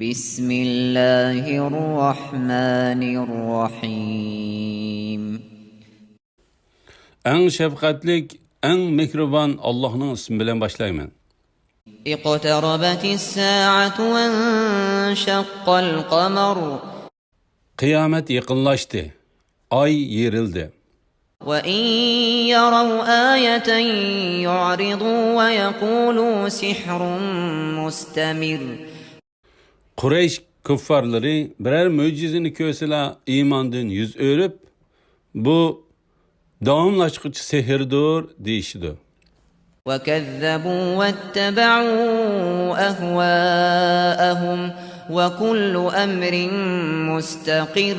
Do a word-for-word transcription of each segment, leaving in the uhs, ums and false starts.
بسم الله الرحمن الرحيم. ئەڭ شەپقەتلىك، ئەڭ مېھرىبان ئاللاھنىڭ ئىسمى بىلەن باشلايمەن. اقتربت الساعة وانشق القمر. قىيامەت يېقىنلاشتى، ئاي يېرىلدى. وإن يروا آية يعرضوا ويقولوا سحر مستمر. قۇرەيش كۇففارلىرى بىرەر مۆجىزىنى كۆرسىلا، ئىماندىن يۈز ئۆرۈپ، بۇ داۋاملاشقۇچى سېھىردۇر، دېيىشىدۇ. وكذبوا واتبعوا أهواءهم وكل أمر مستقر.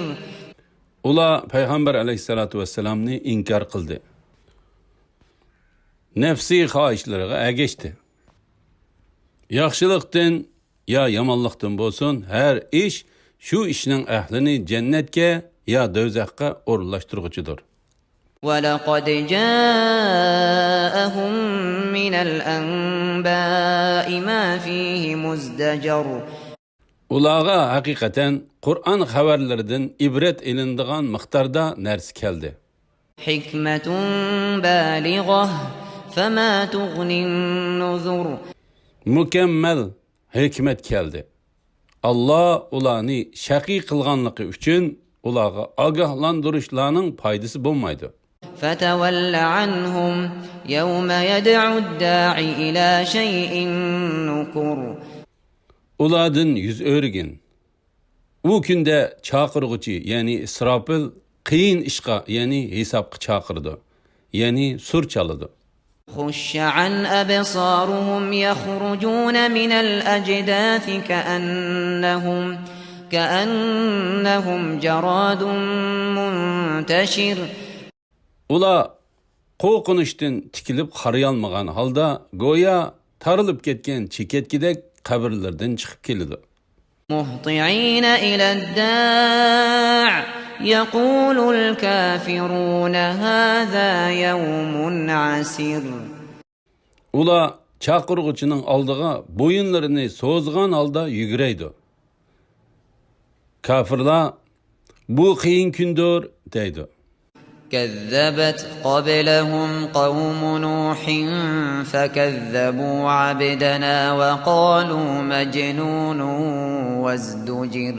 ئۇلار پەيغەمبەر ئەلەيھىسسالاتۇ ۋەسسالامنى ئىنكار قىلدى. نەپسىي خاھىشلىرىغا ئەگەشتى. ياخشىلىقتىن يا يامانلىقتىن بولسۇن، ھەر ئىش شۇ ئىشنىڭ ئەھلىنى جەننەتكە يا دوزاخقا ئورۇنلاشتۇرغۇچىدۇر. ولقد جاءهم من الأنباء ما فيه مزدجر. ئۇلارغا ھەقىقەتەن قۇرئان خەۋەرلىرىدىن ئىبرەت ئېلىنىدىغان مىقداردا نەرسە كەلدى. حكمة بالغة فما تغن النذر. مۇكەممەل ھېكمەت كەلدى. ئاللا ئۇلارنى شەقىي قىلغانلىقى ئۈچۈن ئۇلارغا ئاگاھلاندۇرۇشلارنىڭ پايدىسى بولمايدۇ. فتول عنهم يوم يدع الداع إلى شيء نكر. ئۇلاردىن يۈز ئۆرۈگىن. ئۇ كۈندە چاقىرغۇچى، يەنى ئىسراپىل، قىيىن ئىشقا، يەنى ھېسابقا چاقىرىدۇ، يەنى سۇر چالىدۇ. خش عن أبصارهم يخرجون من الأجداث كأنهم، كأنهم جراد منتشر. ئۇلار قورقۇنچتىن تىكىلىپ قارىيالمىغان ھالدا، گويا تارىلىپ كەتكەن چېكەتكىدەك قەبرىلىرىدىن چىقىپ كېلىدۇ. مهطعين إلى الداع يقول الكافرون هذا يوم عسير. ئۇلار چاقىرغۇچىنىڭ ئالدىغا بويۇنلىرىنى سوزغان ھالدا يۈگۈرەيدۇ. كاپىرلار، «بۇ قىيىن كۈندۇر» دەيدۇ. كذبت قبلهم قوم نوح فكذبوا عبدنا وقالوا مجنون وازدجر.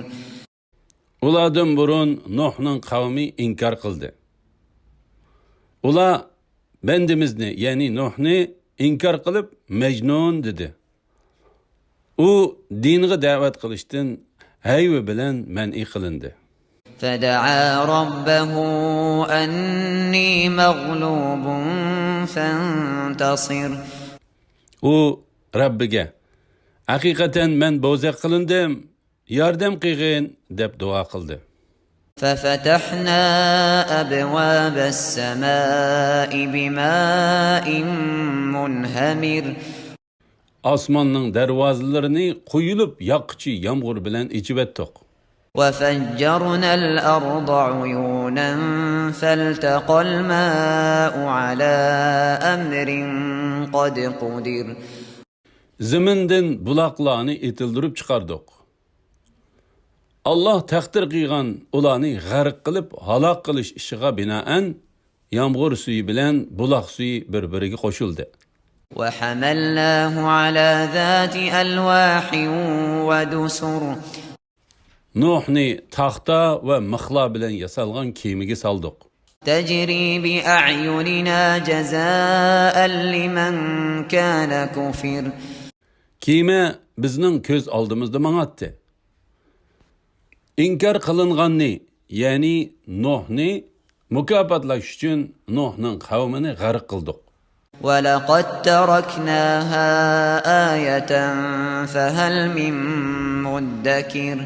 ئۇلاردىن بۇرۇن نوھنىڭ قەۋمى ئىنكار قىلدى. ئۇلار بەندىمىزنى، يەنى نوھنى ئىنكار قىلىپ، مەجنۇن دېدى. ئۇ دىنغا دەۋەت قىلىشتىن ھەيۋە بىلەن مەنئى قىلىندى. فدعا ربه أني مغلوب فانتصر. ئۇ رەببىگە، «ھەقىقەتەن مەن بوزەك قىلىندىم، ياردەم قىلغىن» دەپ دۇئا قىلدى. ففتحنا أبواب السماء بماء منهمر. ئاسماننىڭ دەرۋازىلىرىنى قۇيۇلۇپ ياغقۇچى يامغۇر بىلەن ئېچىۋەتتۇق. وفجرنا الأرض عيونا فالتقى الماء على أمر قد قدر. زېمىندىن بۇلاقلارنى ئېتىلدۈرۈپ چىقاردۇق. ئاللا تەقدىر قىلغان ئۇلارنى غەرق قىلىپ ھالاك قىلىش ئىشىغا بىنائەن، يامغۇر سۈيى بىلەن بۇلاق سۈيى بىر-بىرىگە قوشۇلدى. وحملناه على ذات ألواح ودسر. نوھنى تاختا ۋە مىخلار بىلەن ياسالغان كېمىگە سالدۇق. تجري بأعيننا جزاء لمن كان كفر. كېمە بىزنىڭ كۆز ئالدىمىزدا ماڭاتتى. ئىنكار قىلىنغاننى، يەنى نوھنى مۇكاپاتلاش ئۈچۈن نوھنىڭ قەۋمىنى غەرق قىلدۇق. ولقد تركناها آية فهل من مدكر.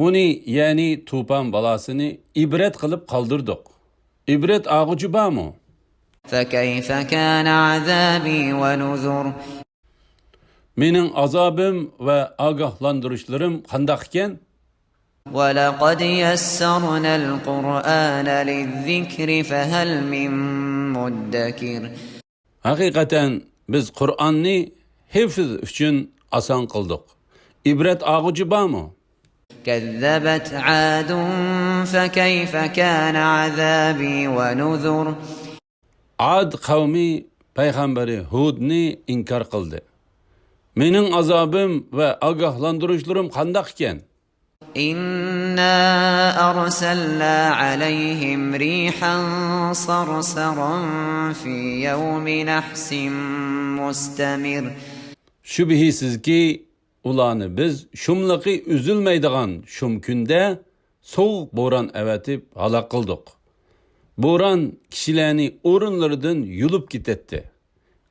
ئۇنى، يەنى توپان بالاسىنى ئىبرەت قىلىپ قالدۇردۇق. ئىبرەت ئالغۇچى بارمۇ؟ فكيف كان عذابي ونذر. مېنىڭ ئازابىم ۋە ئاگاھلاندۇرۇشلىرىم قانداق ئىكەن؟ ولقد يسرنا القرآن للذكر فهل من مدكر. ھەقىقەتەن بىز قۇرئاننى ھېفىز ئۈچۈن ئاسان قىلدۇق. ئىبرەت ئالغۇچى بارمۇ؟ كذبت عاد فكيف كان عذابي ونذر. ئاد قەۋمى پەيغەمبىرى ھۇدنى ئىنكار قىلدى. مېنىڭ ئازابىم ۋە ئاگاھلاندۇرۇشلىرىم قانداق ئىكەن؟ إنا أرسلنا عليهم ريحا صرصرا في يوم نحس مستمر. شۈبھىسىزكى، ئۇلارنى بىز شۇملۇقى ئۈزۈلمەيدىغان شۇم كۈندە سوغۇق بوران ئەۋەتىپ ھالاك قىلدۇق. بوران كىشىلەرنى ئورۇنلىرىدىن يۇلۇپ كېتەتتى.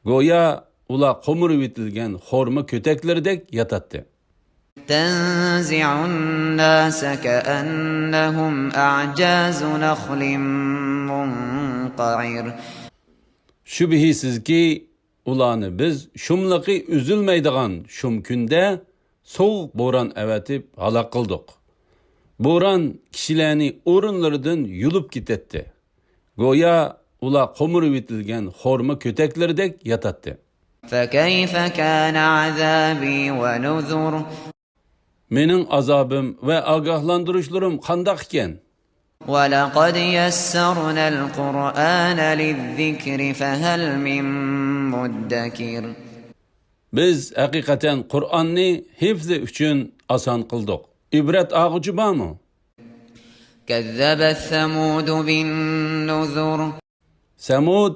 گويا ئۇلار قومۇرۇۋېتىلگەن خورما كۆتەكلىرىدەك ياتاتتى. تنزع الناس كأنهم أعجاز نخل منقعر. شۈبھىسىزكى، ئۇلارنى بىز شۇملۇقى ئۈزۈلمەيدىغان شۇم كۈندە سوغۇق بوران ئەۋەتىپ ھالاك قىلدۇق. بوران كىشىلەرنى ئورۇنلىرىدىن يۇلۇپ كېتەتتى. گويا ئۇلار قومۇرۇۋېتىلگەن خورما كۆتەكلىرىدەك ياتاتتى. فكيف كان عذابي ونذر. مېنىڭ ئازابىم ۋە ئاگاھلاندۇرۇشلىرىم قانداق ئىكەن؟ ولقد يسرنا القرآن للذكر فهل من مدكر. بىز ھەقىقەتەن قۇرئاننى ھىفزى ئۈچۈن ئاسان قىلدۇق. ئىبرەت ئالغۇچى بارمۇ؟ كذبت ثمود بالنذر. سەمۇد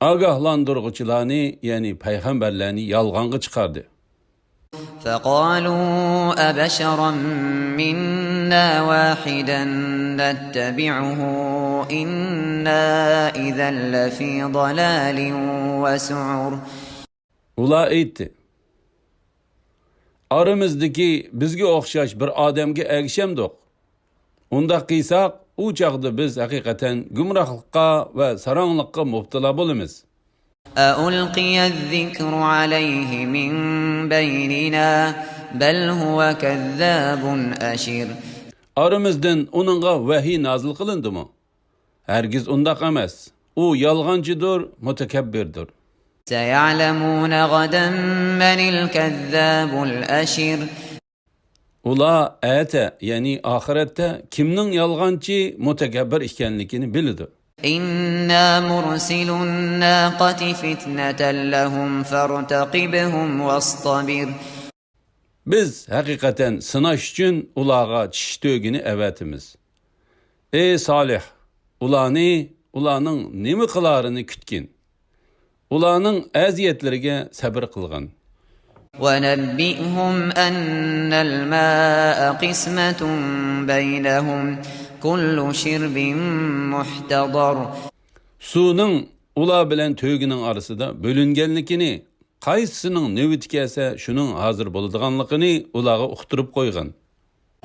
ئاگاھلاندۇرغۇچىلارنى، يەنى پەيغەمبەرلەرنى يالغانغا چىقاردى. فقالوا أبشرا منا واحدا نتبعه إنا إذا لفي ضلال وسعر. ئۇلار ئېيتتى، ئارىمىزدىكى بىزگە ئوخشاش بىر ئادەمگە ئەگىشەمدۇق؟ ئۇنداق قىلساق، ئۇ چاغدا بىز ھەقىقەتەن گۇمراھلىققا ۋە ساراڭلىققا مۇپتىلا بولىمىز. أألقي الذكر عليه من بيننا بل هو كذاب أشر. ئارىمىزدىن ئۇنىڭغا ۋەھىي نازىل قىلىندىمۇ؟ ھەرگىز ئۇنداق ئەمەس. ئۇ يالغانچىدۇر، مۇتەكەببىردۇر. سيعلمون غدا من الكذاب الأشر. ئۇلار ئەتە، يەنى ئاخىرەتتە كىمنىڭ يالغانچى، مۇتەكەببىر ئىكەنلىكىنى بىلىدۇ. إنا مرسلو الناقة فتنة لهم فارتقبهم واصطبر. بىز ھەقىقەتەن سىناش ئۈچۈن ئۇلارغا چىش تۆگىنى ئەۋەتىمىز. ئەي سالىھ، ئۇلارنى، ئۇلارنىڭ نېمە قىلارىنى كۈتكىن. ئۇلارنىڭ ئەزىيەتلىرىگە سەبرى قىلغىن. ونبئهم أن الماء قسمة بينهم كل شرب محتضر. سۇنىڭ ئۇلار بىلەن تۆگىنىڭ ئارىسىدا بۆلۈنگەنلىكىنى، قايسىسىنىڭ نۆۋىتى كەلسە شۇنىڭ ھازىر بولىدىغانلىقىنى ئۇلارغا ئۇقتۇرۇپ قويغىن.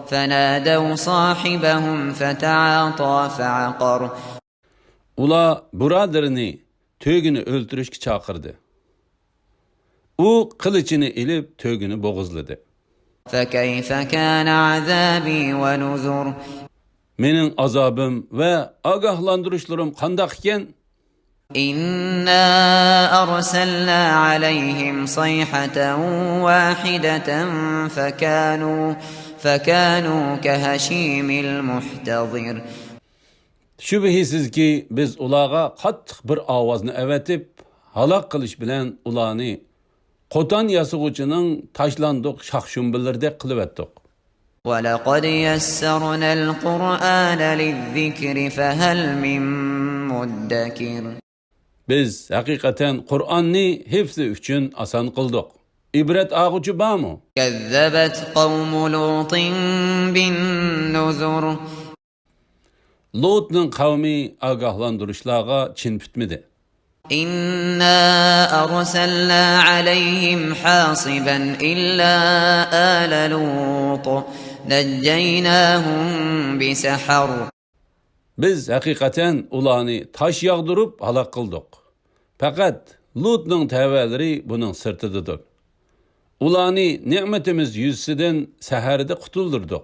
فنادوا صاحبهم فتعاطى فعقر. ئۇلار بۇرادىرىنى تۆگىنى ئۆلتۈرۈشكە چاقىردى. ئۇ قىلىچىنى ئېلىپ تۆگىنى بوغۇزلىدى. فكيف كان عذابي ونذر. مېنىڭ ئازابىم ۋە ئاگاھلاندۇرۇشلىرىم قانداق ئىكەن؟ إنا أرسلنا عليهم صيحة واحدة فكانوا، فكانوا كهشيم المحتضر. شۈبھىسىزكى، بىز ئۇلارغا قاتتىق بىر ئاۋازنى ئەۋەتىپ، ھالاك قىلىش بىلەن ئۇلارنى قوتان ياسىغۇچىنىڭ تاشلاندۇق شاخ-شۇمبىلىرىدەك قىلىۋەتتۇق. ولقد يسرنا القرآن للذكر فهل من مدكر. بىز ھەقىقەتەن قۇرئاننى ھىفزى ئۈچۈن ئاسان قىلدۇق. ئىبرەت ئالغۇچى بارمۇ؟ كذبت قوم لوط بالنذر. لوتنىڭ قەۋمى ئاگاھلاندۇرۇشلارغا چىن پۈتمىدى. إنا أرسلنا عليهم حاصبا إلا آل لوط نجيناهم بسحر. بىز ھەقىقەتەن ئۇلارنى تاش ياغدۇرۇپ ھالاك قىلدۇق. پەقەت لۇتنىڭ تەۋەلىرى بۇنىڭ سىرتىدىدۇر. ئۇلارنى نېمىتىمىز يۈزىسىدىن سەھەردە قۇتۇلدۇردۇق.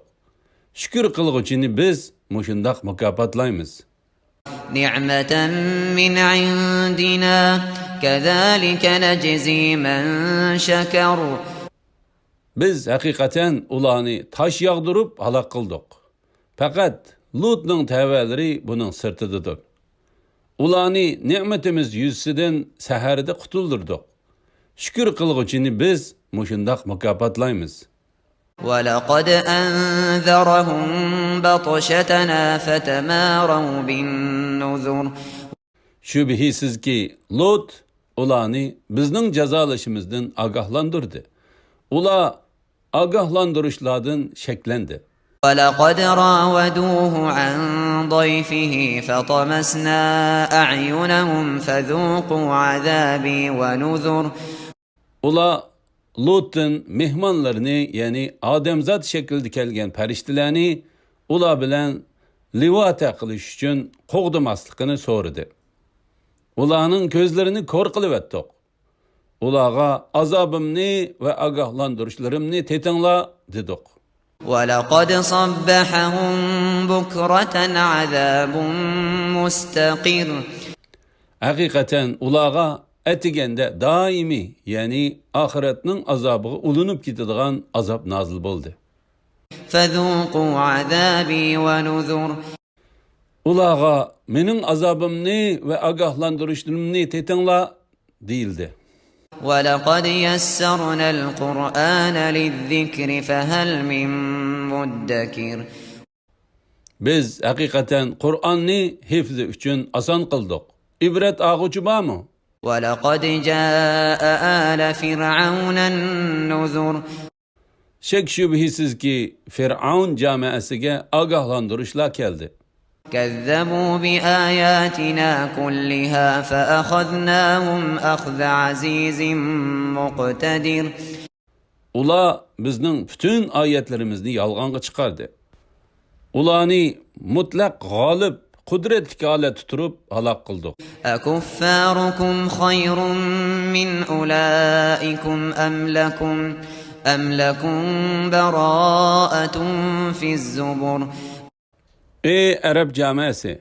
شۈكۈر قىلغۇچىنى بىز مۇشۇنداق مۇكاپاتلايمىز. نعمة من عندنا كذلك نجزي من شكر. بىز ھەقىقەتەن ئۇلارنى تاش ياغدۇرۇپ ھالاك قىلدۇق. پەقەت لۇتنىڭ تەۋەلىرى بۇنىڭ سىرتىدىدۇر. ئۇلارنى نېمىتىمىز يۈزىسىدىن سەھەردە قۇتۇلدۇردۇق. شۈكۈر قىلغۇچىنى بىز مۇشۇنداق مۇكاپاتلايمىز. ولقد أنذرهم بطشتنا فتماروا بالنذر. شۈبھىسىزكى، لۇت ئۇلارنى بىزنىڭ جازالىشىمىزدىن ئاگاھلاندۇردى. ئۇلار ئاگاھلاندۇرۇشلاردىن شەكلەندى. ولقد راودوه عن ضيفه فطمسنا أعينهم فذوقوا عذابي ونذر. ئۇلار لۇتتىن مېھمانلىرىنى، يەنى ئادەمزات شەكلىدە كەلگەن پەرىشتىلەرنى ئۇلار بىلەن لىۋاتە قىلىش ئۈچۈن قوغدىماسلىقىنى سورىدى. ئۇلارنىڭ كۆزلىرىنى كور قىلىۋەتتۇق. ئۇلارغا ئازابىمنى ۋە ئاگاھلاندۇرۇشلىرىمنى تېتىڭلار، دېدۇق. ولقد صبحهم بكرة عذاب مستقر. ھەقىقەتەن ئۇلارغا ئەتىگەندە دائىمىي، يەنى ئاخىرەتنىڭ ئازابىغا ئۇلىنىپ كېتىدىغان ئازاب نازىل بولدى. فذوقوا عذابي ونذر. ئۇلارغا مېنىڭ ئازابىمنى ۋە ئاگاھلاندۇرۇشلىرىمنى تېتىڭلار، دېيىلدى. ولقد يسرنا القرآن للذكر فهل من مدكر. بىز ھەقىقەتەن قۇرئاننى ھېفزى ئۈچۈن ئاسان قىلدۇق. ئىبرەت ئالغۇچى بارمۇ؟ ولقد جاء آل فرعون النذر. شەك-شۈبھىسىزكى، فىرئەۋن جامائەسىگە ئاگاھلاندۇرۇشلار كەلدى. كذبوا بآياتنا كلها فأخذناهم أخذ عزيز مقتدر. ئۇلار بىزنىڭ پۈتۈن ئايەتلىرىمىزنى يالغانغا چىقاردى. ئۇلارنى مۇتلەق غالىب، قۇدرەتلىك ھالەتتە تۇرۇپ ھالاك قىلدۇق. أكفاركم خير من أولئكم أم لكم، أم لكم براءة في الزبر. ئەي ئەرەب جامائەسى!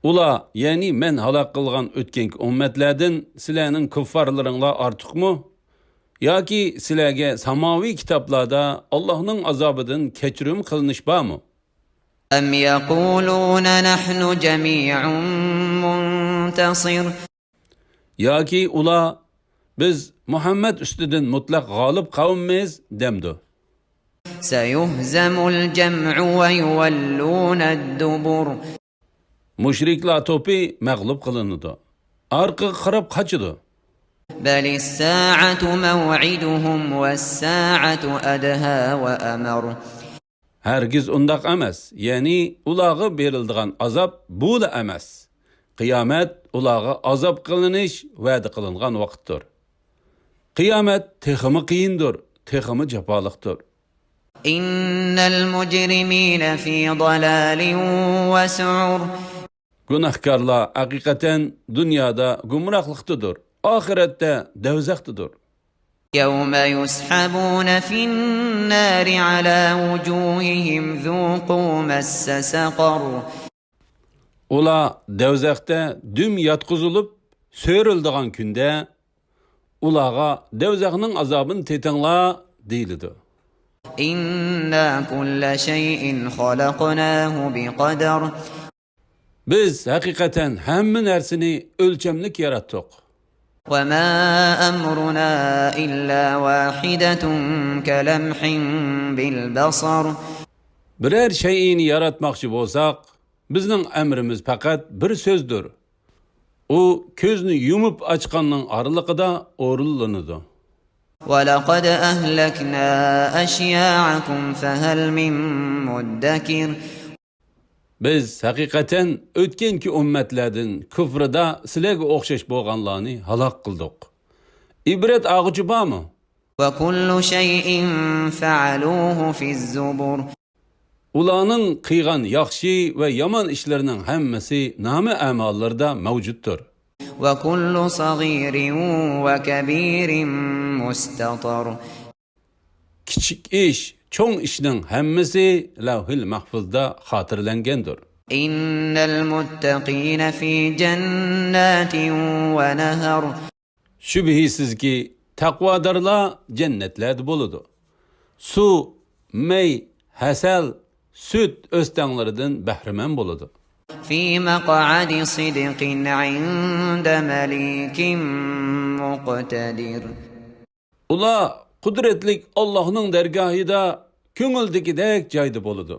ئۇلار، يەنى مەن ھالاك قىلغان ئۆتكەنكى ئۈممەتلەردىن سىلەرنىڭ كۇففارلىرىڭلار ئارتۇقمۇ؟ ياكى سىلەرگە ساماۋىي كىتابلاردا ئاللاھنىڭ ئازابىدىن كەچۈرۈم قىلىنىش بارمۇ؟ أم يقولون نحن جميع منتصر. ياكى ئۇلار، بىز مۇھەممەد ئۈستىدىن مۇتلەق غالىب قەۋممىز، دەمدۇ؟ سيهزم الجمع ويولون الدبر. مۇشرىكلار توپى مەغلۇپ قىلىنىدۇ. ئارقىغا قاراپ قاچىدۇ. بل الساعة موعدهم والساعة أدهى وأمر. ھەرگىز ئۇنداق ئەمەس، يەنى ئۇلارغا بېرىلىدىغان ئازاب بۇلا ئەمەس. قىيامەت ئۇلارغا ئازاب قىلىنىش ۋەدە قىلىنغان ۋاقىتتۇر. قىيامەت تېخىمۇ قىيىندۇر، تېخىمۇ جاپالىقتۇر. إن المجرمين في ضلال وسعر. گۇناھكارلار ھەقىقەتەن دۇنيادا گۇمراھلىقتىدۇر، ئاخىرەتتە دەۋزەختىدۇر. يوم يسحبون في النار على وجوههم ذوقوا مس سقر. ئۇلار دەۋزەختە دۈم ياتقۇزۇلۇپ سۆرىلىدىغان كۈندە، ئۇلارغا دەۋزەخنىڭ ئازابىنى تېتىڭلار، دېيىلىدۇ. إنا كل شيء خلقناه بقدر. بىز ھەقىقەتەن ھەممە نەرسىنى ئۆلچەملىك ياراتتۇق. وما أمرنا إلا واحدة كلمح بالبصر. بىرەر شەيئىنى ياراتماقچى بولساق، بىزنىڭ ئەمرىمىز پەقەت بىر سۆزدۇر. ئۇ كۆزنى يۇمۇپ ئاچقاننىڭ ئارىلىقىدا ئورۇنلىنىدۇ. ولقد أهلكنا أشياعكم فهل من مدكر. بىز ھەقىقەتەن ئۆتكەنكى ئۈممەتلەردىن كۇفرىدا سىلەرگە ئوخشاش بولغانلارنى ھالاك قىلدۇق. ئىبرەت ئالغۇچى بارمۇ؟ وكل شيء فعلوه في الزبر. ئۇلارنىڭ قىلغان ياخشى ۋە يامان ئىشلىرىنىڭ ھەممىسى نامە ئەماللىرىدا مەۋجۇتتۇر. وكل صغير وكبير مستطر. كىچىك ئىش، چوڭ ئىشنىڭ ھەممىسى لەۋھىل مەھفۇزدا خاتىرىلەنگەندۇر. إن المتقين في جنات ونهر. شۈبھىسىزكى، تەقۋادارلار جەننەتلەردە بولىدۇ. سۇ، مەي، ھەسەل، سۈت ئۆستەڭلىرىدىن بەھرىمەن بولىدۇ. في مقعد صدق عند مليك مقتدر. ئۇلار قۇدرەتلىك ئاللاھنىڭ دەرگاھىدا كۆڭۈلدىكىدەك جايدا بولىدۇ.